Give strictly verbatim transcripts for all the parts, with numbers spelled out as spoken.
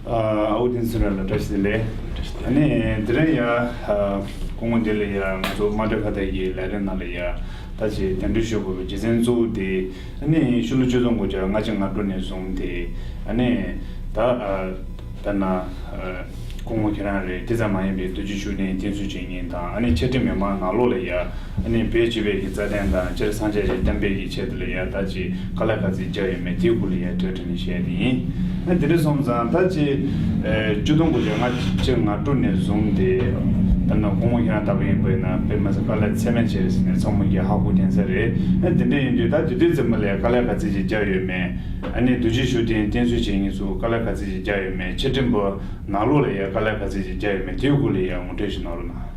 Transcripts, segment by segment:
ཨ་ཨ་བོ་བསྟན་འཛིན་ལགས་ལ་བཀྲ་ཤིས་བདེ་ལེགས། ཨ་ནི་དེ་རིང་ཡ་ཨ་སྐུ་ངོ་འདི་ལ་ཡ་ང་ཚོ་དམངས་ཁྲོད་ཁ་བརྡ་གི་ལས་རིམ་ནང་ལ་ཡ་ད་ཅིག་གདན་འདྲེན་ཞུ་དགོས་པའི་རྒྱུ་མཚན་གཙོ་བོ་དེ་ཨ་ནི་ཕྱི་ལོ་ཆིག་སྟོང་དགུ་བརྒྱ་ལྔ་བཅུ་ང་དྲུག་ནས་བཟུང་སྟེ་ཨ་ནི་ད་ཨ་ད་ན་ཨ་སྐུ་ངོ་ཁྱེད་རང་རེད། དེ་ཙམ་མ་ཡིན་པའི་རྡོ་རྗེ་ཤུགས་ལྡན་བསྟེན་གསོལ་བྱེད་མཁན་དང་ཨ་ནི་ཕྱི་དྲིལ་མི་མང་ནང་ལོགས་ལ་ཡ་ཨ་ནི་བོད་སྤྱི་པའི་གི་རྩ་དོན་དང་སྤྱིར་སངས་རྒྱས་ཀྱི་བསྟན་པའི་གི་ཆེད་དུ་ལ་ཡ་ད་ཅིག་དཀའ་ལས་ག་ཚོད་བརྒྱབ་ཡོད་མེད་དེའི་སྐོར་ལ་ཡ་གྲོས་བསྡུར་ནས་བཤད་དེ་ཡིན། ཨ་དེ་འདྲ་སོང་ཙང་ད་ཅིག་ཨེ་ཆིག་སྟོང་དགུ་བརྒྱ་ལྔ་བཅུ་ང་དྲུག་ནས་བཟུང་སྟེ་ད་ནང་སྐུ་ངོ་ཁྱེད་རང་ལྟ་བུ་ཡིན་པ་ཡིན་ན་དཔེ་མི་སྲིད་དཀའ་ལས་ཚད་མེད་ཆེ་རེད་ཟེར་ནས་ཚང་མ་གིས་ཧ་གོ་བསྡད་ས་རེད། ཨ་དེ་འདྲ་ཡིན་དུས་ད་དུས་དུས་ཙམ་པ་ལ་དཀའ་ལས་ག་ཚོད་ཅིག་བརྒྱབ་ཡོད་མེད། ཨ་ནི་རྡོ་རྗེ་ཤུགས་ལྡན་བསྟེན་གསོལ་བྱེད་མཁན་ཚོ་དཀའ་ལས་ག་ཚོད་ཅིག་བརྒྱབ་ཡོད་མེད། ཕྱི་དྲིལ་པོ་ནང་ལོགས་ལ་ཡ་དཀའ་ལས་ག་ཚོད་ཅིག་བརྒྱབ་ཡོད་མེད་དེའི་སྐོར་ལ་ཡ་ངོ་སྤྲོད་ཞིག་གནང་རོགས་གནང་།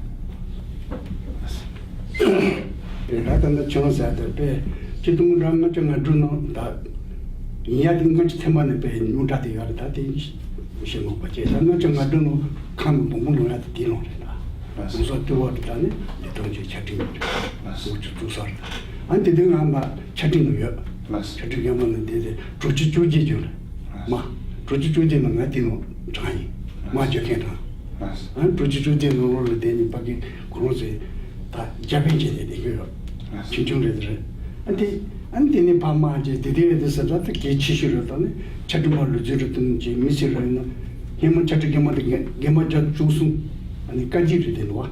དེ་ད་ལྟ་འདི་ཆུང་ཟད་དེ་དཔེ་ཆིག་སྟོང་དགུ་བརྒྱ་ལྔ་བཅུ་ང་དྲུག་ནང་ད་ཡིན་ཡ་དེ་སྔོན་གྱི་ཐེངས་མ་ནས་དཔེ་རྙོག་དྲ་དེ་ཡོད་རེད། ད་དེ་བཤད་ངོ་པ་བྱས་ད་ལྔ་བཅུ་ང་དྲུག་ནང་ཁམས་ཀྱི་འབུམ་པོ་ལུང་ཡ་དེ་དེ་ལོང་རེད། ད་ང་ཚོ་ལྟེ་བ་དེ་ད་ནི་ལི་ཐང་ཆེ་ཆ་འཕྲིན་ཡོད་རེད། ལགས་སོ། ང་ཚོ་བཙུགས་ས་རེད། ཨ་ནི་དེ་དུས་ང་མ་ཆ་འཕྲིན་ནང་ཡོད། ལགས་སོ། ཆ་འཕྲིན་རྒྱ་མ་ནང་བསྡད་དེ་དྲུག་ཅུ་བཅོ་བརྒྱད་བརྒྱུད་རེད། མ་དྲུག་ཅུ་བཅོ་བརྒྱད་ནང་ང་དེ་ནང་གྲངས་ཡིན། མ་བརྗོད་མཁན་གྲངས། ལགས་སོ། ཨ་ནི་དྲུག་ཅུ་བཅོ་བརྒྱད་ནང་ལོགས་ལ་བསྡད་ནས་ཕ་གི་ཁོ་རང་ཚོས་ད་རྒྱ་ཕན་བྱས་ནས་བསྡད་ཀྱི་ཡོད། ལགས་སོ། ཆུང་ཆུང་རེད་དེ་རེད། ཨ་ནི་དེ་ཨ་ནི་དེ་ནས་ཕ་མ་བྱས་དེ་དེ་རེད་དེ་ཟེར་ད་ད་གལ་ཆེ་ཤོས་རེད། ད་ནི་ཆ་འཕྲིན་པ་ལུས་རྩལ་རེད་དུ་ནི་ཅིག་མི་སེར་རེད་ན་ཧེ་མ་ཆ་འཕྲིན་རྒྱ་མ་དེ་རྒྱ་མ་བརྒྱ་གསུམ་ཨ་ནི་བཀའ་སྤྱི་རེད་དེ་འདུག་བ།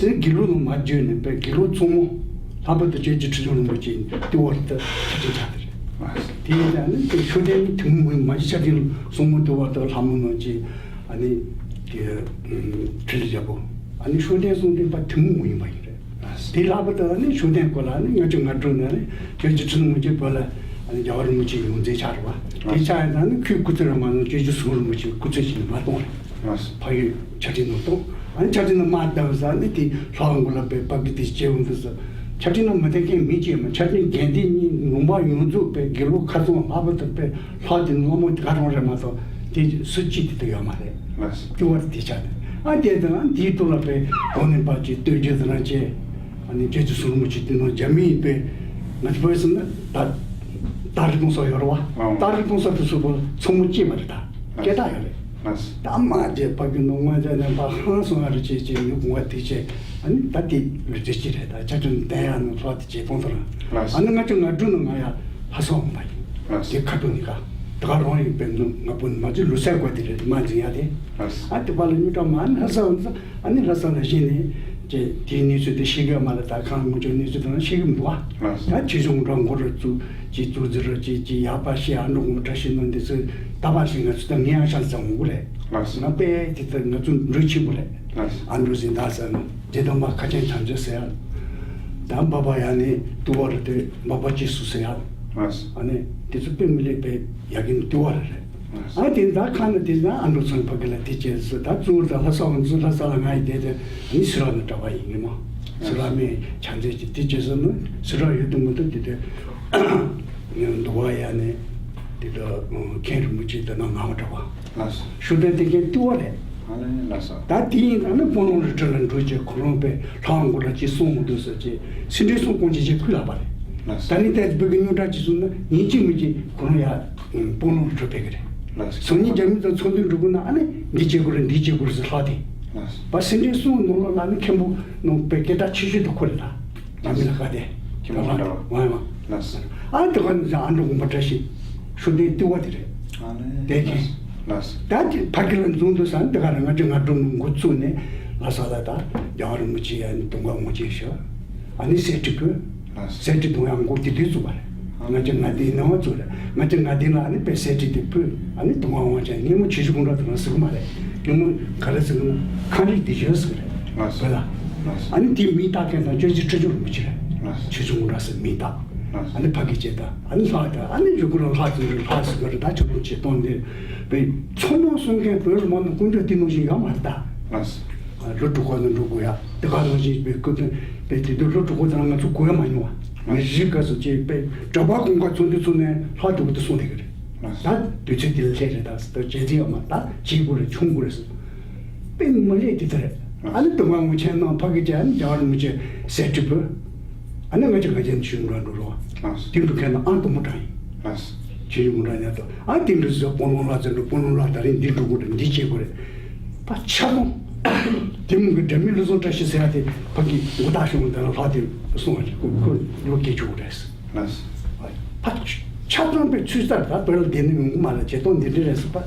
དེ་དགེ་ལུགས་ནང་མ་བརྗོད་ནས་པའི་དགེ་ལུགས་ཚང་མ་ལྷག་པར་དུ་རྗེ་བཙུན་ཁྲི་བྱང་རིན་པོ་ཆེ་ལྟེ་བར་དུ་ཆ་འཕྲིན་ཆགས་དེ་རེད། དེ་ཡིན་ཙང་ནི་དེ་ཤུགས་ལྡན་ནི་དེ་མོ་མ་གཞི་ཆ་འཕྲིན་སྲུང་མ་ལྟེ་བར་དུ་ལྷ་མོ་ནང་ཅི་ཨ་ནི་དེ་ཁྲི་ལི་རྒྱལ་པོ་ཨ་ནི་ཤུགས་ལྡན་སྲུང་ལྡན་པ་དེ་མོ་ཡིན་པ་ཡིན་རེད། དེ་ལྷག་པར་དུ་ཨ་ནི་ཤུགས་ལྡན་སྐོར་ལ་ཨ་ནི་ལྔ་བཅུ་ང་དྲུག་ནས་ཨ་ནི་རྗེ་བཙུན་ཁྲི་རིན་པོ་ཆེ་བོད་ལ་ཨ་ནི་རྒྱལ་བ་རིན་པོ་ཆེ་ཡོངས་འཛིན་ཆགས་རེད་བ། དེ་ཆགས་ཡིན་ཙང་ནི་ཁོའི་སྐུ་ཚེ་རིང་མ་ནང་རྗེ་བཙུན་ཟུང་རིན་པོ་ཆེ་སྐུ་ཚེ་ཞིག་ནས་མ་གཏོང་རེད། ལགས་སོ། ཕ་ཡུལ་ཆ་འཕྲིན་ནང་གཏོང་། ཨ་ནི་ཆ་འཕྲིན་ནང་མ་བཏང་ས་ནི་དེ་ལྷ་མགོ་ལ་པའི་པ་ཀི་དེ་སྐྱེ་བོ་འདི་ཚོ་ཆ་འཕྲིན་ནང་མ་བཏང་མཁན་མི་སྐྱེ་མ་ཆ་འཕྲིན་རྒྱན་ལྡན་གཉིས་ལུང་པ་ཡོངས་རྫོགས་པའི་དགེ་ལུགས་ཁ་ཚང་ལྷག་པར་དུ་པའི་ལྷ་དེ་ནི་བླ་མ་དེ་ག་རང་རེད་མ་གཏོགས་དེ་སུ་གཅིག་དེ་དུ་ཡོད་མ་རེད། ལགས་སོ། དེ་བར་དེ་ཆ་ནི་ཨ་དེ་དང་དེའི་ཐོག་ལ་པའི་གོང་ནས་པ་ཅིག་སྟོད་རྒྱུད་དེ་རང་བཅས་ཨ་ནི་རྗེ་བཙུན་སུ་རིན་པོ་ཆེ་དེ་ནང་རྒྱ་མི་ཡིན་པའི་ང་ཚོ་བོད་སོང་ན་ད་ད་རི་གཏོང་ས་ཡོད་རེད་བ། ཨང་། ད་རི་གཏོང་ས་དེ་ཚོ་བོད་ཚང་མ་སྐྱེས་པ་རེད་ད། སྐད་གྲགས་ཡོད་རེད། ལགས་སོ། ད་མ་རྗེ་ཕ་གི་ནང་ང་ཅག་ནས་པ་ཧང་སོང་ཡ་རེ་བྱེད་ཅེས་མི་དགོངས་པ་དེ་བྱས་ཨ་ནི་ད་དེ་ལུས་རྩལ་ཅི་རེད་ད་ཆ་ཆུང་བསྟན་ཡ་ནང་ལྷག་དེ་བྱེད་གཏོང་ཐུབ་ར། ལགས་སོ། ཨ་ནི་ང་ཅག་ང་འབྲུ་ནང་ང་ཡ་ལྷ་ས་འོང་པ་ཡིན། ལགས་སོ། དེ་ཁ་ཐུག་ནི་ག་ད་ག་རང་ཡིན་པའི་ནང་ང་བུ་ནི་མ་ཅི་ལུས་རྩལ་དགོས་དེ་རེད་མ་འཛིན་ཡ་དེ། ལགས་སོ། ཨ་དེ་པ་ལ་ཉུ་གྲ་མ་ཨ་ནི་ལྷ་ས་འོང་ས། ཨ་ནི་ལྷ་ས་ལ་གཞི་ནས་ཀྱི་དེའི་གནས་ཚུལ་དེ་ཤེས་གི་མ་རེད། ད་ཁང་ངོ་ཅོག་གནས་ཚུལ་དེ་ཤེས་གི་མི་འདུག་ཨ། ད་ཆེ་ཆུང་འདྲ་མགོ་རུ་བཙུགས་ཀྱི་བཙུགས་ཟེར་རོ་ཀྱི་ཀྱི་ཡག་པ་ཤེས་ཨ་འགྲོ་ངོ་བཀྲ་ཤིས་ནོར་འདི་ཚོས་ད་པ་ཞིག་ང་ཚོ་ད་ངས་ཡང་ཤ་ཚ་འོང་གི་རེད། ང་པས་དེ་ལྟར་ང་ཚོ་འགྲོ་ཆེན་པོ་རེད། ཨ་འགྲོ་ཟིན་ད་ཟེར་ན་རྗེ་དམ་པ་མཁའ་སྤྱན་དྲངས་རྗེས་ཟེར་ཡ། ད་འབའ་པ་ཡ་ནི་ཏུ་བ་རུ་དེ་འབའ་པ་ཅི་སུ་ཟེར་ཡ། ཨ་ནི་དེ་ཚོ་དཔེ་མི་ལེགས་པའི་ཡ་གི་ནི་ཏུ་བ་རུ་རེད། ཨ་དེ་ད་ཁ་ན་དེ་ན་ཨ་འགྲོ་ཚོན་ཕ་གི་ལ་དེ་བྱས་སུ་ད་གཙོ་བོ་ད་ལྷ་ས་བ་ཚོ་ལྷ་ས་ལ་ང་ཡི་དེ་དེ་ནི་སི་ར་ནི་གྲྭ་པ་ཡིན་ངེས་མ། སི་ར་མེ་ཆ་མཛད་ཀྱི་དེ་བྱས་སུ་ནི་སི་ར་ཡོད་དུ་མི་འདུག་དེ་དེ་འདུག་བ་ཡ་ནི་དེ་ད་མཁན་རིན་པོ་ཆེ་དེ་ན་ང་བ་གྲྭ་པ། ཤུ་དེ་དེ་མཁན་ཏུ་བ་རེད། ད་དེ་ཡིན་ན་ནི་སྤོ་ལོང་རི་ཁྲོད་ལ་འགྲོ་རྒྱུ་ཁོ་རང་པའི་ལྷ་མགོ་ལ་ཅི་སོང་མི་འདུག་ཟེར་གྱི་སེ་འབྲས་སོང་ཀོང་ཅི་ཅི་ཁུལ་ལ་པ་རེད། ད་ནི་དེ་བོད་ཀྱི་རྙོག་དྲ་ཅི་སོང་ན་ཉིན་གཅིག་མི་གཅིག་ཁོ་རང་ཡ་སྤོ་ལོང་རི་ཁྲོད་ཕེབས་ཀྱི་རེད། སང་ཉིན་རྒྱ་མི་དང་ཚོགས་འདུ་འགྲོ་དགོས་ན་ཨ་ནི་འདི་བྱེད་དགོས་རེད་འདི་བྱེད་དགོས་རེད་ཟེར་ལྷག་དེ། པ་སེ་འབྲས་སོང་ནང་ལོགས་ལ་ནི་མཁན་པོ་ནང་པའི་སྐད་གྲགས་ཆེ་ཤོས་དེ་ཁོ་རེད་ད། རྒྱ་མི་ལ་ཁ་དེ། ཁྱི་མོ་འདྲ་བ། ཨ་དེ་ག་ནི་ཨ་འགྲོ་དགོངས་པ་བཀྲ་ཤིས། ཤུ་དེ་ཏུ་བ་དེ་རེད། དེ་གིན། ད་དེ་ཕ་གི་ལ་འཛོམས་འདུག་ས་ནི་དེ་ག་རང་ང་ཅག་ང་སྒྲུང་ནང་འགོ་བཙུགས་ནས་ལྷ་ས་ལ་ད་རྒྱལ་བ་རིན་པོ་ཆེ་ཡ་ནི་དུང་དཀར་ངོ་ཅན་ཞུ། ཨ་ནི་གསེར་ཁྲི་བོད། གསེར་ཁྲི་དུང་ཡང་འགོ་དེ་དུས་བཙུགས་པ་རེད། ང་ཅག་ང་དེའི་ནང་བཙུགས་རེད། ང་ཅག་ང་དེ་ལ་ཨ་ནི་དཔེ་གསེར་ཁྲི་དེ་བོད། ཨ་ནི་དུང་དཀར་ངོ་ཅན་སྔོན་མོ་ཆེ་ཆུང་གུང་དྲག་དེ་རང་ཟེར་གི་མ་རེད། སྔོན་མོ་ག་རེ་ཟེར་གི་ན་ཁང་རིགས་དེ་ཞོལ་ཟེར་གི་རེད། བོད་ལ། ཨ་ནི་དེའི་མིང་བཏགས་མཁན་དང་ཆོས་རྗེ་ཁྲི་བྱང་རིན་པོ་ཆེ་རེད། ཆོས་རྗེ་དངོས་གྲགས་ཟེར་མིང་བཏགས། ཨ་ནི་ཕ་གི་བྱས་ད་ཨ་ནི་ལྷག་ད་ཨ་ནི་ཡུ་གུ་ར་ལྷག་ཙམ་རེད་ལྷག་ཟེར་གི་རེད་ད་ཆོས་རྗེ་གཏོང་དེ། བའི་ཚོགས་མང་གསུང་མཁན་བོད་རུ་མང་ན་དཀོན་མཆོག་དེ་ནང་བཞིན་ཡོད་མ་རེད་ད། ལོ་དྲུག་པ་ནང་འགྲོ་དགོས་ཡ་དེ་ག་ནང་བཞིན་པའི་སྐུ་དོན་པའི་དེ་དུས་ལོ་དྲུག་པ་དང་ང་ཚོ་གོ་ཡ་མ་མྱོང་བ། མི་རིགས་ག་སོ་ཅེས་པའི་གྲྭ་པ་གོང་ག་ཚོ་འདི་ཚོ་ནས་ལྷག་དུ་གི་དུ་སོང་དེ་གི་རེད། ད་དུས་ཚོད་དེ་ལ་སླེབས་རེད་ད་ཟེར་ད་བྱེད་རྩིས་ཡོད་མ་ད་བྱེད་དགོས་རེད་ཆུང་དགོས་རེད་ཟེར། དཔེ་མི་ལེགས་དེ་ལྟར། ཨ་ནི་དུང་དཀར་ངོ་ཆེན་ནང་ཕ་གི་ཅན་རྒྱལ་བ་རིན་པོ་ཆེ་གསེར་ཁྲི་བོད། ཨ་ནི་ང་ཅག་ང་ཅན་ཆུང་འགྲོ་འགྲོ་རོགས། དེ་འགྲོ་མཁན་ནི་ཨང་དང་པོ་དྲངས་ཡིན། ཆོས་སྐྱོང་དགུང་གྲངས་ཉག་ཐོག་ཨ་དེ་འདྲ་ཟེར། དཔོན་སློབ་ལྷ་ཚེ་འགྲུབ། དཔོན་སློབ་ལྷ་ད་རིང་འདི་འགྲོ་དགོས་རེད། འདི་བྱེད་དགོས་རེད། ཕར་ཆ་ཚང་དེ་མོ་གི་འདྲ་མིན་བློ་བཟང་བཀྲ་ཤིས་ཟེར་ཡ་དེ་ཕ་གི་མགོ་བཏགས་ཤོག་དེ་ལ་ལྷག་དེ་གསུང་བ་རེད། ཁོ་ཁོ་ལོ་སྐྱེས་ཆོག་རེད། ལགས། ཕར་ཆ་ཚང་པའི་ཚུལ་ལྟར་ད་བོད་ལ་བསྡད་ནི་ཡོང་གི་མ་རེད། བྱེད་སྟངས་འདི་འདྲ་རེད་ཟེར་བ།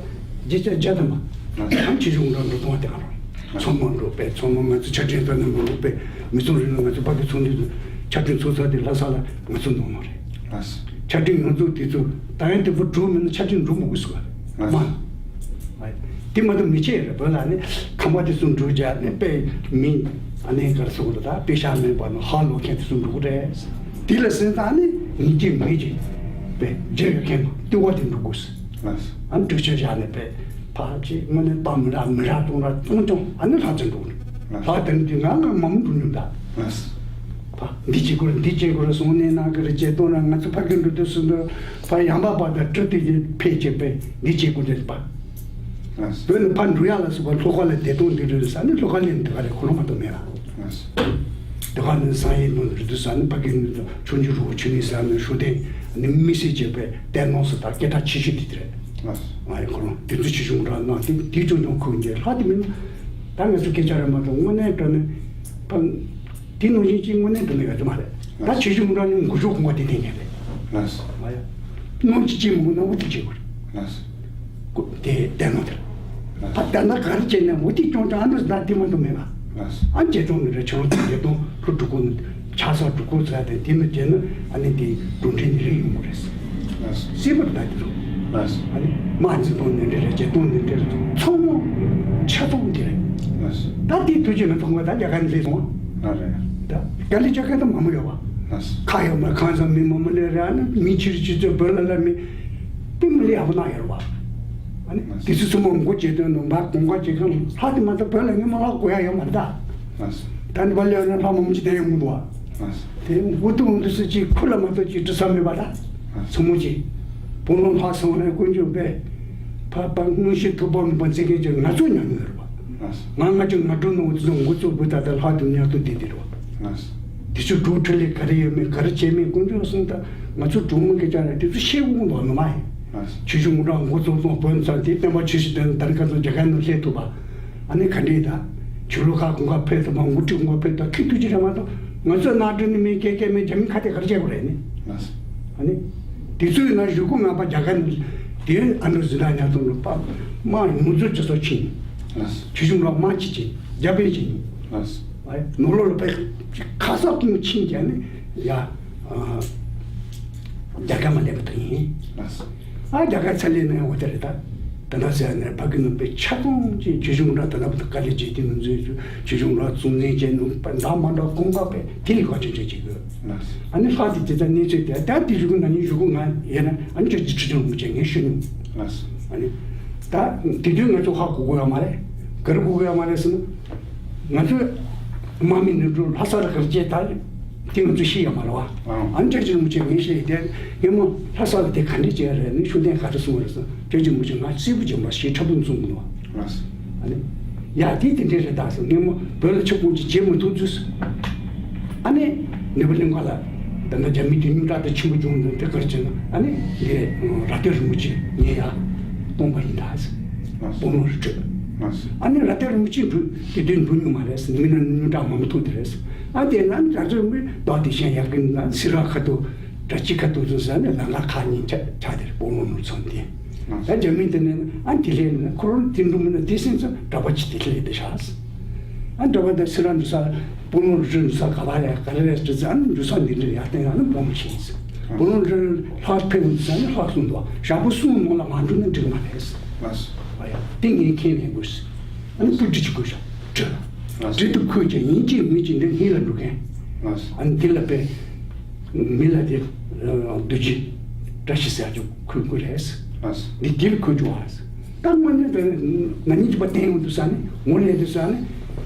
རྗེ་ལྕགས་རྒྱ་དམ་པ་ལགས། ཨམ་ཆོས་སྐྱོང་དགུང་གྲངས་འགྲོ་གཏོང་བ་དེ་ག་རང་། ཚང་མ་འགྲོ་པས། ཚང་མ་ང་ཚོ་ཆ་འཕྲིན་ཐོག་ནས་མ་འགྲོ་པས། མི་ཚང་རིང་ལ་ང་ཚོ་ཕ་གི་ཚོགས་འདུ་ཆ་འཕྲིན་ཚོགས་ས་དེ་ལྷ་ས་ལ་ང་ཚོ་འདོན་གནང་རེད། ལགས། ཆ་འཕྲིན་ང་ཚོ་དེ་ཚོ་ད་ཡང་དེ་བུ་འགྲོ་མིན་ན་ཆ་འཕྲིན་འགྲོ་མི་དགོས་སུ་བ། ལགས། མ། དེ་མ་གཏོགས་མི་ཆེ་རེད། བོད་ལ་ནི་ཁང་པ་དེ་ཚོ་འགྲོ་རྒྱ་ནི་དཔེ་མི་ཨ་ནི་གར་སོང་རེད། ད་དཔེ་ཤ་མེད་པ་ནི་ཧ་ལོ་མཁན་དེ་ཚོ་འགྲོ་གི་རེད། དེ་ལ་སེམས་ཐག་ནི་ཉིན་གཅིག་མི་གཅིག་དཔེ་རྒྱ་ཡོད་མཁན་ལྟེ་བ་དེ་འགྲོ་དགོས། ལགས། ཨ་ནི་འགྲུལ་བྱེད་བཞག་ནས་དཔེ་ཕར་ཅིག་དངོས་གནས་སྟབས་མི་རག་མི་རག་གཏོང་ར་གཏོང་ཀྱང་ཨ་ནི་ལྷ་ཚོ་འགྲོ་གི་རེད། ལགས། ལྷ་དེ་ནི་དེ་ང་ང་མ་མོ་འགྲོ་མྱོང་ད། ལགས། ཕ་འདི་བྱེད་དགོས་རེད། འདི་བྱེད་དགོས་རེད་གསུངས་ནས་ནང་གི་རེད། བྱེད་སྟངས་ར་ང་ཚོ་ཕ་གི་འགྲོ་དུས་སུ་འདི་ཕ་ཡང་པ་པ་དང་སྤྲུལ་དེ་གི་ཕེ་བྱེད་པས་འདི་བྱེད་དགོས་རེད་པ། ལགས། བོད་ནི་ཕ་འགྲོ་ཡག་ལ་སོགས་པ་ལྷོ་ཁ་ལ་བདེ་སྟོང་འདི་རེད་ས་ནི་ལྷོ་ཁ་ལ་འདི་ག་རེད། ཁོ་རང་མ་གཏོགས་མེད་ལ། ལགས། འདི་ག་ནི་བསམ་ཡས་ནང་རེད་དུས་ས་ནི་ཕ་གི་ནི་ཆོས་འབྱུང་རི་བོ་ཆོས་གླིང་ས་ནི་ཧྲུའུ་ཏན་ནི་མི་སེར་བྱེད་པའི་བསྟན་ནོ་སི་དང་སྐད་གྲགས་ཆེ་ཤོས་དེ་དེ་རེད། ལགས། ང་ཡི་ཁོ་རང་དེ་ཚོ་ཆོས་འབྱུང་འདྲ་ནང་དེ་དེ་ཅུང་ཅུང་ཁུག་འགྱེད་ལྷག་དེ་མིན་ན། ད་ང་ཚོ་སྐད་ཆ་རེད་མ་གཏོགས་དངོས་གནས་དྲང་གནས་ཕ་དེ་ནང་བཞིན་གཅིག་དངོས་གནས་དྲང་གནས་ཡོད་དུ་མ་རེད། ད་ཆོས་འབྱུང་འདྲ་ནི་འགུལ་ཤོག་ཁོང་པ་དེ་དེ་ཉན་རེད། ལགས། ང་ཡ་སྣོན་གཅིག་ཅིག་མུ་ན་འུ་དེ་བྱེད་དགོས་རེད། ལགས། དེ་བསྟན་ནོ་དེར། ཕ་ད་ན་ག་རེ་བྱས་ནས་འོ་དེ་ཀྱང་ཀྱང་ཨ་འདྲ་ཟ་དེ་མ་གཏོགས་མེད་པ། ཨ་འཇལ་གྲོང་ནི་རེ་ཆུ་རོ་དེ་འཇལ་གྲོང་ལྷོ་འབྲུག་སྐོར་ནི་ཆ་ས་འབྲུག་སྐོར་ཟ་དེ་དེ་ནི་འཇལ་ན་ཨ་ནི་དེ་འགྲོ་འདྲེན་ནི་རེ་ཡོང་གི་རེད། སྲིད་པར་ད་དེ་རུ། ཨ་ནི་དམག་འཛིན་གཏོང་ནི་འདྲེ་རེ་འཇལ་གཏོང་ནི་འདྲེ་རེ་ཚང་མ་ཆ་ཚང་དེ་རེད། ད་དེ་དུས་ཀྱི་ནི་ཚང་མ་ད་རྒྱ་གར་ནི་ལས་སོང་། ད་རྒྱ་ལི་རྒྱ་གར་ད་མ་མོ་ཡོད་པ། ཁ་ཡོད་མ་ཁང་ས་མི་མ་མོ་ལས་རེ་ཨ་ནི་མི་ཕྱིར་ཕྱི་ཚོད་བོད་ལ་ལ་མི། དཔེ་མི་ལས་ཡག་པོ་གནང་ཡོད་རེད་བ། ཨ་ནི་དེ་ཚོ་ཚང་མ་མགོ་བྱེད་དོན་ནོ་འབའ་གོང་ག་བྱེད་མཁན་ལྷག་དེ་མ་གཏོགས་བོད་ལ་སྔོན་མ་ལྷག་གོ་ཡ་ཡོད་མ་རེད་ད། དེ་ནི་བ་ལས་ཡོད་ན་ལྷག་མང་ཆེ་དེ་ཡོང་གི་འདུག་བ། དེ་འུ་ཐུག་འུ་ཐུག་སུ་ཅིག་ཁུ་ལ་མ་གཏོགས་ཅིག་འབྲི་ས་མེད་པ་ད། ཚང་མ་ཅིག་བུ་ལོན་ལྷག་སོང་ནས་དཀོན་མཆོག་པས་ཕ་ཕ་མངོན་ཤེས་ཐུབ་པ་མིན་པ་འཛིན་མཁན་ཅིག་ང་ཚོ་ཉམས་མྱོང་ཡོད་རེད་བ། ང་ང་ཅིག་ང་སྒྲུང་ནང་འུ་ཚོ་འགོ་བཙུགས་བུ་ད་ལྟ་ལྷག་དུ་ཉག་ཏུ་བསྡད་དེ་རེད་བ། དེ་ཚོ་འབྲུག་འཕྲིན་ལས་ག་རེ་ཡོད་མེད་ག་རེ་བྱས་མེད་དཀོན་མཆོག་གསུམ་ད་ང་ཚོ་གྲོགས་མོ་སྐད་ཆ་རེད། དེ་ཚོ་ཤེས་དགོས་འདུག་ནི་མ་ཡིན། ཆོས་ཞུ་ངུ་གྲངས་འགོ་ཚོགས་ཚོགས་བོན་ཚང་དེ་བསྟན་པ་ཆོས་ཞུ་དོན་དར་ཁ་ཚོ་རྒྱ་གར་ནང་སླེབས་ཐུབ་པ། ཨ་ནི་ག་འདྲས་ད། ཆོས་ལུགས་ཁག་གོང་ཁ་ཕེབས་ཐུབ་པ་འགོ་ཁྲིད་གོང་ཁ་ཕེབས་ཐུབ་ཁི་ཐུག་ཅི་རེད་མ་གཏོགས་ང་ཚོས་ནག་འབྲུ་ནི་མེད་སྐད་སྐད་མེད་རྒྱ་མི་ཁ་དེ་ག་རེ་བྱེད་དགོས་རེད་ནི། ཨ་ནི། དེ་ཚོའི་ནང་གཞུག་གུ་ང་པ་རྒྱ་གར་ནང་དེ་ཨ་འདྲ་ཟི་ལྟ་ཉག་ཚོ་འགྲོ་པ་དམག་ཡོངས་རྫོགས་ཅི་སོགས་ཕྱིན། ཆོས་ཞུ་ལ་དམག་ཅི་བྱེད་རྒྱ་བལ་ཅི་ཡིན། ནོར་ལོ་ལ་པའི་ཁ་སོག་གིན་ཕྱིན་རྒྱ་ནི་ཡ། རྒྱ་གར་མ་སླེབས་པ་དང་ཡིན། ཨ་རྒྱ་གར་ཚ་ལེ་ནས་འོ་དེ་རེད་ད། ད་ལྟ་ཟེར་ནས་ཕ་གི་ནང་པའི་ཆ་ཚང་ཅིག་ཆོས་ཞུ་འདྲ་ད་ལྟ་བུ་དཀའ་ལས་བྱེད་དེ་ནང་ཚོས་ཆོས་ཞུ་འདྲ་གཙོ་འཛིན་བྱས་ནུ་པ་འདྲ་མ་འདྲ་གོང་འགག་པས་དེ་ལས་ཀ་ཆུང་ཆུང་བྱེད་དགོས། ཨ་ནི་ལྷག་དེ་དེ་ལྟར་གནས་ཚུལ་དེ་ད་དེ་ཞུ་གི་ན་ནི་ཞུ་གི་ང་ཡིན་ན་ཨ་ནི་ཁྱོད་ཀྱི་ཁྲི་ཆུང་མི་བྱེད་ངས་ཞུ་ནུ། ཨ་ནི་ད་དེ་དུས་ང་ཚོ་ཧ་གོ་གོ་ཡ་མ་རེད། ག་རེ་གོ་གོ་ཡ་མ་རེད་ཟེར་ན། ང་ཚོས་དམག་མི་ནུབ་འགྲོ་ལྷ་ས་ལ་ག་རེ་བྱས་ད་དེ་ང་ཚོས་ཤེས་ཡ་མ་རེད་བ། ཨ་ནི་ཁྱོད་ཀྱི་མི་བྱེད་ངས་ཤེས་ཡ་དེ་ངས་མོ་ལྷ་ས་ལ་དེ་ག་འདྲས་བྱས་རེད་ནི་ཤུགས་ལྡན་ག་རེ་གསུངས་རེད་ཟེར་ན་ཁྱོད་ཀྱི་མི་བྱེད་ང་སྲིད་པོ་བྱེད་མ་ཤེས་འཁྲབ་པོ་མཚུངས་གི་ནོ། ཨ་ནི། ཡ་དེ་དེ་འདྲས་རེད་ད་ཟེར་ངས་མོ་བོད་ལ་ཆུ་ཕུང་ཅིག་བྱེད་མི་ཐུབ་དུས། ཨ་ནི་ནེ་པ་ལིང་ག་ལ་ད་ལྟ་རྒྱ་མི་དེ་ཉུང་དྲག་ཏུ་ཆེན་པོ་བྱུང་འདུག་དེ་གར་བྱས་ན་ཨ་ནི་འདི་ར་ཏེ་རིན་པོ་ཆེ་ངས་ཡ་སྟོང་པ་ཡིན་ད་ཟེར། སྤོ་ལོང་རི་ཁྲོད། ཨ་ནི་ར་ཏེ་རིན་པོ་ཆེ་འགྲོ་དེ་དུས་འགྲོ་མྱོང་མ་རེད་ཟེར་མི་ན་ཉུང་དྲག་མང་པོ་ཐུག་དེ་རེད་ཟེར། ཨ་དེ་ན་ར་ཏེ་རིན་པོ་ཆེ་དོག་དེ་བཞིན་ཡག་གི་ན་སི་ར་ཁ་ཐུག་དྲ་ཕྱི་ཁ་ཐུག་ཚོ་ཟ་ནས་ལམ་ཁ་ཁ་ཉིན་ཆ་ཆ་དེར་སྤོ་ལོང་ནོར་ཚང་དེ། ད་རྒྱ་མི་དེ་ནས་ཨ་དེ་ལས་ན་ཁོ་རང་དེ་འགྲོ་མི་ན་དེ་སེམས་ཚོ་གྲྭ་པ་ཅི་དེ་ལས་དེ་ཤག་ཟེར། ཨ་གྲྭ་པ་དང་སི་ར་འགྲོ་ས་སྤོ་ལོང་རི་འགྲོ་ས་ག་པར་ཡ་ག་རེ་རེད་ཟེར་ཨ་ནི་འགྲོ་ས་འདི་འདྲ་ཡར་བསྟན་ཨ་ནི་སྤོ་ལོང་ཆེན་ཟེར། སྤོ་ལོང་རི་ལྷག་ཕེབས་འདུག་ས་ནི་ལྷག་གསུངས་འདུག་ཞག་པོ་གསུམ་ནང་ལ་མ་འགྲོ་ན་འགྲིག་མ་རེད་ཟེར། ཨ་ཡ་དེ་ངས་མཁྱེན་ལེན་དགོས་ཟེར། ཨ་ནི་སྤུ་གྲི་གཅིག་དགོས་ཤག་གྲི། གྲི་དུ་ཁོས་ཀྱང་ཡིན་གཅིག་མིན་གཅིག་འདི་སྙིང་ལ་འགྲོ་མཁན། ཨ་ནི་དེ་ལ་པས། མི་ལ་དེ་རྡོ་རྗེ་བཀྲ་ཤིས་ཟེར་ཅིག་ཁོས་ཁོས་རེད། འདི་དེ་ལ་ཁོས་བཅུག་ཨ། ད་དངོས་གནས་དེ་ན་ནིང་གཅིག་པ་བསྟན་ཡོང་དུས་ས་ནི་ངོ་ལས་དུས་ས་ནི་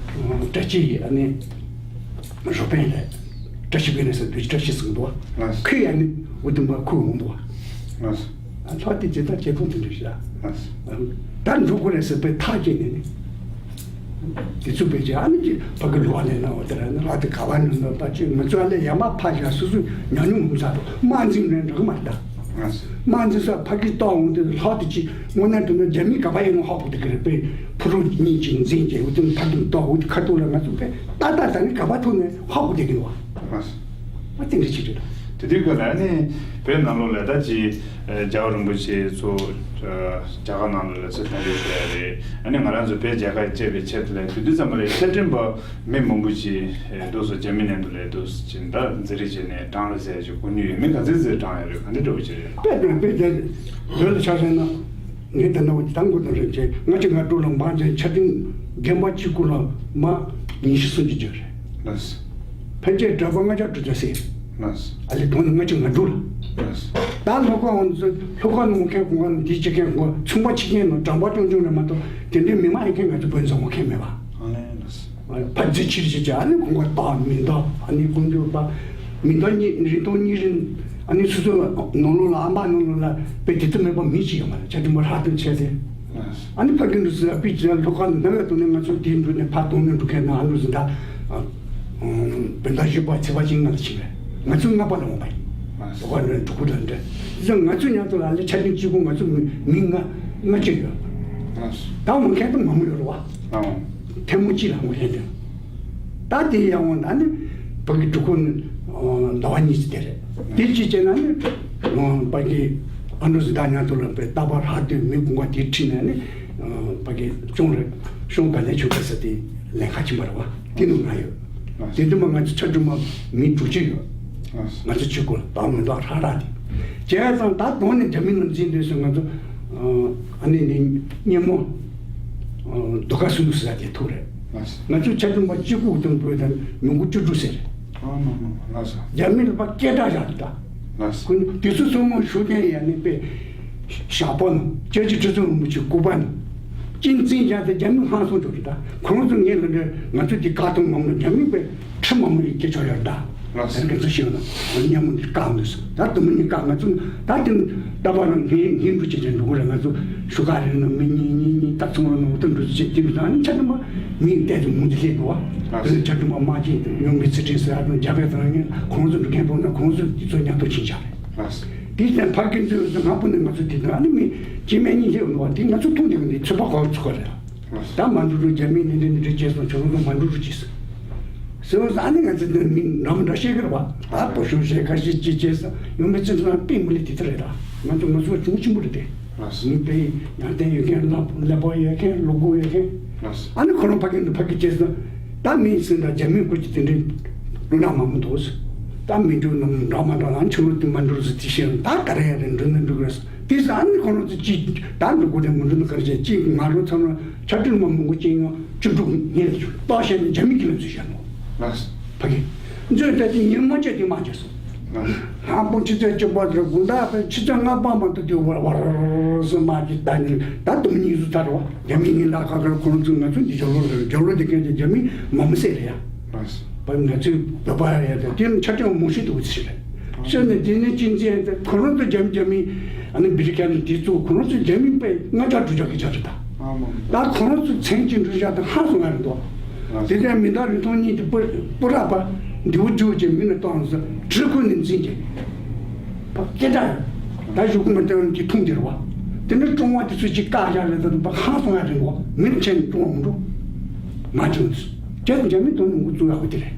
བཀྲ་ཤིས་ཡི་ཨ་ནི་རོ་པན་རེད། བཀྲ་ཤིས་དགོན་ནས་ཟེར་རྡོ་རྗེ་བཀྲ་ཤིས་ཟེར་གི་འདུག་བ། ཁོས་ཨ་ནི་འུ་དུམ་པ་ཁོས་འོང་འདུག་བ། ལྷག་དེ་ཇི་ལྟར་བྱེད་སྟངས་དེ་འདྲ་ཞིག་ལ། ད་འགྲོ་དགོས་རེད་ཟེར་པའི་ཐག་བཅད་ནས་ནི། དེ་ཚོ་བེད་སྤྱད་ཨ་ནི་ཅི་ཕ་གི་ལོག་ནས་ན་འོ་དེ་ར་ནི་ལྷག་དེ་ག་བ་ནས་ན་ད་ཅི་ང་ཚོ་ཨ་ལས་ཡ་མ་ཕ་ཞག་སོ་སོ་ཉམས་མྱོང་ངོ་མཚར་དུ་དམག་འཛིང་རེད་འགྲོ་གི་མ་རེད་ད། དམག་འཛིང་ས་ཕ་གིར་གཏོར་འོང་དུས་ལྷག་ཏུ་ཅིག་དངོས་གནས་དྲང་གནས་རྒྱ་མི་ག་པར་ཡིན་ནའང་ཧ་གོ་བསྡད་ཀྱི་རེད། དཔེ་ཕུ་རུ་གཉིས་ཀྱིས་འཛིང་བྱས་འོ་དེ་ཕ་གིར་གཏོར་འོ་དེ་ཁ་ཐུག་ལ་ང་ཚོ་དཔེ་ཏག་ཏག་ད་ནི་ག་པར་ཐུག་ནས་ཧ་གོ་བསྡད་ཀྱི་འདུག་བ། ཨ་དེ་འདྲ་ཅིག་རེད། དེ་དུས་ཀྱི་ལ་ནི་བོད་ནང་ལོགས་ལ་ད་ཅི་རྒྱལ་བ་རིན་པོ་ཆེ་ཚོ་རྒྱ་གར་ནང་ལོགས་ལ་ཚུར་གདན་འདྲེན་ཞུ་ཡ་རེད། ཨ་ནི་ང་རང་ཚོ་བོད་རྒྱལ་ཁབ་བཅས་པའི་ཆེད་དུ་ལ་དེ་དུས་ཙམ་པ་ལ་ཆ་འཕྲིན་པ་མི་མང་པོ་ཅིག་འདུག་སོ་རྒྱ་མི་མཉམ་དུ་ལས་འདུག་སོ་ཅིག་ད་འཛིང་རེས་བྱས་ནས་དྲངས་རེད་ཟེར་ཅིག་གོ་མྱོང་ཡོད། མི་ག་ཚོད་ཚོད་དྲངས་ཡོད་རེད། ག་འདྲ་འདྲ་བོ་ཅིག་རེད། དཔེ་དང་དཔེ་དེ་བོད་ལ་ཆ་བཞག་ན་ངས་ད་ནང་ད་མགོ་དང་རེད་ཅེས་ལྔ་བཅུ་ང་དྲུག་ལ་མང་ཆེ་ཆ་འཕྲིན་རྒན་པ་གཅིག་པུ་ལ་མ་ཉི་ཤུ་སུམ་ཅུ་ཅིག་རེད། ལགས། ཕལ་ཆེར་གྲྭ་པ་ལྔ་བརྒྱ་དྲུག་བརྒྱ་ཟེར། ལགས། ཨ་ལེ་དོན་ནི་ལྔ་བཅུ་ང་དྲུག་ལ། ལགས། ད་ལྷོ་ཁ་འོང་ཚོ་ལྷོ་ཁ་ནང་མཁན་གོང་ཁ་ནང་འདི་བྱེད་མཁན་གོང་ཚོང་པ་ཕྱི་རྒྱལ་ནང་གྲྭ་པ་ཅུང་ཅུང་རེད་མ་གཏོགས་དེ་འདྲའི་མི་མང་ཡིན་མཁན་ང་ཚོ་བོད་འཛམ་བུ་མཁན་མེད་པ། ཨ་ལེ་ལགས། ཕར་རྫི་ཕྱིར་བྱེད་ཅིག་ཨ་ནི་གོང་ཁ་དག་མི་འདག་ཨ་ནི་དཀོན་མཆོག་པ་མི་འདག་གཉིས་རིན་ཐང་གཉིས་རིན་ཨ་ནི་སོ་སོ་ནང་ལོགས་ལ་ཨམ་པ་ནང་ལོགས་ལ་དཔེ་དེ་ཚོ་མེད་པ་མི་གཅིག་ཡོད་མ་རེད། ཆ་འདྲི་མ་ཧྲག་སྟོན་བྱས་ཏེ། ཨ་ནི་ཕ་གི་འདུག་ཟེར་དཔེ་ཅི་ལ་ལྷོ་ཁ་ནང་བས་དུ་ནས་ང་ཚོ་དེ་འགྲོ་ནས་ཕ་དོང་ནས་འགྲོ་མཁན་ན་ཨ་འདུག་ཟེར་ད། བོད་ཟླ་བཞི་པ་ཚེས་པ་གཅིག་ལྔ་ལ་ཕྱིན་པས་ང་ཚོ་ལྔ་པ་ལ་འོང་པ་ཡིན། ལྷོ་ཁ་ནས་འགྲོ་ཁུལ་ལ་འདྲ་ཟེར་ང་ཚོ་མཉམ་དུ་ལ་ལས་ཆ་འཕྲིན་གཅིག་པུ་ང་ཚོ་མི་མི་ལྔ་ལྔ་བཅུ་ཡོད། ད་འོང་མཁན་དུ་མ་མོ་ཡོད་རེད་བ། ཐལ་མོ་གཅིག་ལ་འོང་མཁན་དུ། ད་དེ་ཡང་འོང་ད་ནི་ཕ་གི་འགྲོ་ཁུལ་ནི་ཟླ་བ་གཉིས་ཙམ་དེ་རེད། དེ་གཅིག་བྱས་ན་ནི་ཕ་གི་ཨ་འདྲ་ཟེར་ད་མཉམ་དུ་ལ་པའི་རྟག་པར་ཧ་དུས་མི་དགུང་པ་དེ་ཁྲིད་ནས་ནི་ཕ་གི་གཅོང་རེད་གཤོང་དང་ལས་ཆུང་པ་ཟེར་དེ་ལས་ཁ་ཕྱིན་པ་རེད་བ། དེ་ནི་ང་ཡོད། དེ་དུས་མ་ང་ཚོ་ཆ་འགྲིག་མ་མི་དྲུག་ཅུ་ཡོད། ང་ཚོ་ཆུ་སྐོར་དང་མི་འདུག་ཧྲ་ཧྲ་དེ། བྱས་ཙང་ད་དོན་ནི་རྒྱ་མི་ནང་འཛིན་དུས་སུ་ང་ཚོ་ཨ་ནི་ནི་སྙེ་མོ་སྡུག་ཁ་སུ་འདུག་ཟེར་དེ་ཐུག་རེད། ང་ཚོ་ཆ་འགྲིག་མ་གཅིག་པུ་དང་བོད་དང་མི་མགོ་བཅུ་དྲུག་ཟེར། རྒྱ་མི་ལ་པ་སྐད་གྲགས་བཞག་འདུག་ད། ཁོ་དུས་ཚོད་སོང་མ་ཞུ་མཁན་ཡང་ནི་པས། ཞག་པོ་ནང་སྐྱབས་རྗེ་ཁྲི་ཟུར་རིན་པོ་ཆེ་སྐུ་པར་ནང་། སྤྱི་འཛིན་བྱས་ཏེ་རྒྱ་མི་ཧང་སང་འགྲོ་རེད་ད། ཁོང་ཚོ་ངས་ལ་འདྲ་ང་ཚོ་འདི་བཀག་སྡོམ་མང་པོ་རྒྱ་མི་པས་ཁྲི་མང་པོ་ཡི་སྐད་ཆ་ཡོད་ད། ལགས་སོ། ད་ག་ཚོད་ཤེས་ན་ང་མཉམ་མོ་འདི་བཀག་མི་སོང་ད་དུ་མི་ནི་བཀག་ང་ཚོ་ད་དེ་ལྟ་བ་རང་ངས་ངས་འགྲོ་བྱེད་ཅན་འགྲོ་གི་རེད། ང་ཚོ་ཞུ་ག་རེད་ན་མི་གཉིས་གཉིས་གཉིས་ད་ཚོང་ར་ནང་འོ་ད་འགྲོ་བྱེད་དེ་མི་ད་ནི་ཆ་དུ་མ་མི་བལྟས་ཏེ་མུ་འདི་སླེབས་འགྲོ་བ། ལགས་སོ། དེ་ནི་ཆ་དུ་མ་མ་བྱེད་དེ་ཡོང་གི་ཚེ་ཁྲིད་ཟེར་ཡ་དང་རྒྱ་བལ་དང་ངས་ཁོང་ཚོ་འགྲོ་མཁན་འགྲོ་ན་ཁོང་ཚོ་དེ་ཚོ་མཉམ་དུ་ཕྱིན་བཞག་རེད། ལགས་སོ། དེ་ལྟར་ཕ་རྒན་ཚོས་ང་ཕུ་ནས་ང་ཚོ་དེ་དང་ཨ་ནི་མི་སྐྱེ་དམན་གཉིས་སླེབས་འདུག་བ་དེ་ང་ཚོ་མཐོང་དེ་ག་ནས་ཚོད་པ་ག་བ་ཚུགས་པ་རེད། ད་མ་འགྲོ་འགྲོ་རྒྱ་མི་ནི་འདྲ་ནི་འདྲ་བྱས་སོང་ཁྱོད་རང་ཚོ་མ་འགྲོ་འགྲོ་ཅིས་ཟེར་བ་ཟ་ཨ་ནི་ང་ཚོ་དེ་མི་འདྲ་མི་འདྲ་བཤད་གི་རེད་བ། ད་པོ་ཤོ་བཤད་ཁ་ཤས་ཅི་བྱས་ས་ཡོང་མི་ཚེ་ཚོ་ན་དཔེ་མི་ལི་དེ་ལྟར་རེད། ད་ང་ཚོ་ང་ཚོ་ག་ཅུང་ཆེན་པོ་རེད་དེ། ལགས་སོ། མི་དཔེ་ཡང་བསྟན་ཡོད་མཁན་ཀླད་ཀླད་པ་ཡོད་མཁན་བློ་ཁོག་ཡོད་མཁན། ལགས་སོ། ཨ་ནི་ཁོ་རང་ཕ་གི་འདི་ཕ་གི་བྱས་སོང་། ད་མིན་སྲིད་ད་རྒྱ་མིའི་སྐོར་གྱི་དེ་འདྲའི་བློ་སྣ་མང་པོ་འདུག་ད་མི་འགྲོ་ནམ་འགྲོ་མ་འགྲོ་ལ་ཆུ་ལོག་དུ་མ་འགྲོ་ཟེར་དེ་བཤད་ད་ག་རེ་ཡ་རེ་འགྲོ་ན་འགྲོ་དགོས་རེད། དེ་ཟ་ནི་ཁོ་རང་ཚོ་ཅི་ད་འགྲོ་དགོས་དེ་མ་འགྲོ་ན་ག་རེ་བྱས་ཅི་ང་རང་ཚང་མ་ཆ་འཕྲིན་མ་མང་པོ་ཅི་ཡང་བཅུ་དྲུག་ཉིན་ལ་བཅུ་ལྟོགས་བཤད་ནས་རྒྱ་མི་གི་ལ་འཛུལ་བཤད་ནོ། ལགས་སོ། ཕ་གི་འཛུལ་ད་དེ་ཉིན་མ་བཅད་དེ་མ་བཅད་སོང་། ལགས་སོ། ཧང་པོ་ཆུ་ཚོད་བཅུ་པ་དེ་དགུན་ཟླ་ཕལ་ཆུ་ཚོད་ལྔ་པ་མ་གཏོགས་དེ་བར་བར་སོང་མ་གི་ད་ནི་ད་དུང་གཉིས་སུ་ཚར་བ་རྒྱ་མི་གཉིས་ལ་ཁ་ཁར་ཁོང་ཚོ་ང་ཚོ་འདི་ཇོ་ལོ་རེད་ཇོ་ལོ་དེ་ཁན་ཅིག་རྒྱ་མི་མ་མོ་སེ་རེད་ཡ། ལགས་སོ། པ་ང་ཚོའི་བོད་པ་ཡ་དེ་དེ་ནི་ཆ་ཅང་མོ་ཤི་དུ་ཚི་རེད། ཤི་ནི་དེ་ནི་ཅིན་ཅིན་དེ་ཁོ་རང་ཚོ་རྒྱ་མི་རྒྱ་མི་ཨ་ནི་བི་རི་ཁ་ནི་དེ་ཚོ་ཁོ་རང་ཚོ་རྒྱ་མི་པའི་ལྔ་བརྒྱ་དྲུག་བརྒྱ་གི་ཆ་རེད་ད། ད་ཁོ་རང་ཚོ་མཚན་གཅིག་འགྲུལ་བཞག་དང་ཧང་སོང་ང་རེད་འདུག་དེ་ལྟར་མི་འདའ་རི་ཐོང་གཉིས་དེ་སྤུ་སྤུ་ར་པ་འདི་བོ་རྒྱུག་ཅེས་མི་ནི་གཏོང་ཟེར་གྲི་ཁོ་ནི་འཛིན་ཅེས། པ་སྐད་གྲགས་ཡོད། ད་གཞུག་གུ་མ་སྟོན་གྱི་ཐུང་དེ་རེད་བ། དེ་ནི་ཀྲུང་བ་དེ་ཚོས་ཅིག་བཀག་བཞག་རེད་ད་དུ་པ་ཧང་སོང་ང་རེད་འདུག་མི་ནི་ཆེན་ཀྲུང་བ་མི་འགྲོ། མ་བྱུང་ཚུལ་རྒྱ་རྒྱ་མི་དོན་ནི་འགོ་བཙུགས་ཡག་པོ་དེ་རེད།